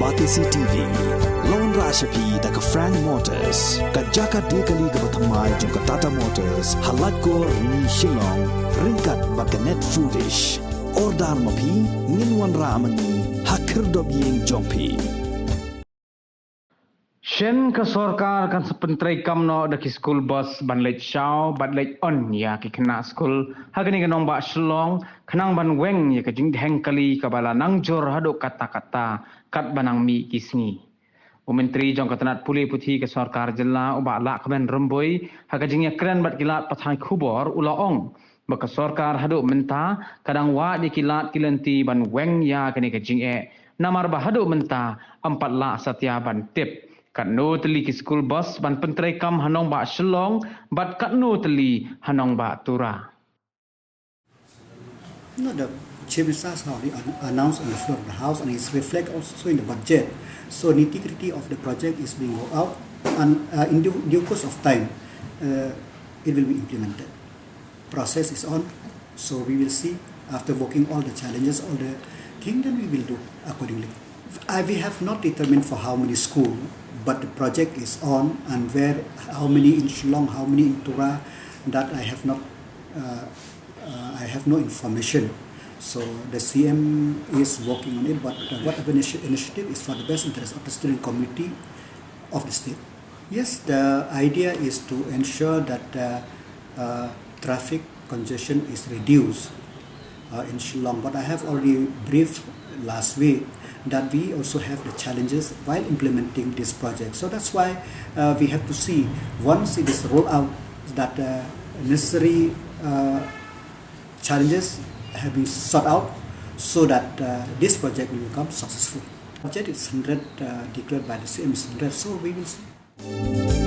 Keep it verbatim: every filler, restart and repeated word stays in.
Batesi T V, la wanrah sha phi da ka Frank Motors, ka jaka die kali kaba thymmai jong ka Tata Motors, ha Laitkor Rni Shillong, ryngkat bad ka Net Foodish. Order ma phi, ngin wanrah ma ngi ha khyrdop ïing jong phi. Shen ka sorkar kan sa pyntreikam noh da ki school bus ban leit shaw bad leit on ïa ki khynnah skul ha kane ka nongbah Shillong, khnang ban weng ïa ka jingdheng kali kaba la nang jur haduh katta katta katba nang mih ki sngi. U Myntri jong ka tnat pule puthi ka sorkar jylla, u Bah Lahkmen Rymbui, ha ka jingïakren bad ki lad pathai khubor, u la ong ba ka sorkar haduh mynta ka dang wad ïa ki lad ki lynti ban weng ïa kane ka jingeh, namar ba haduh mynta ym pat lah satia ban tip katno tylli ki school bus ban pyntreikam ha nongbah Shillong bad katno tylli ha nongbah Tura. No, the Chief Minister has already an- announced on the floor of the House, and it's reflect also in the budget. So nitty gritty of the project is being worked out, and uh, in due, due course of time, uh, it will be implemented. Process is on, so we will see after working all the challenges, all the thing, then we will do accordingly. I, we have not determined for how many school, but the project is on, and where, how many in Shillong, how many in Tura, that I have not, uh, uh, I have no information. So the C M is working on it, but uh, whatever initi- initiative is for the best interest of the student community of the state. Yes, the idea is to ensure that uh, uh, traffic congestion is reduced uh, in Shillong. But I have already briefed last week that we also have the challenges while implementing this project. So that's why uh, we have to see, once it is rolled out, that uh, necessary uh, challenges have been sought out so that uh, this project will become successful. Budget is hundred uh, declared by the C M, is hundred, so we will see.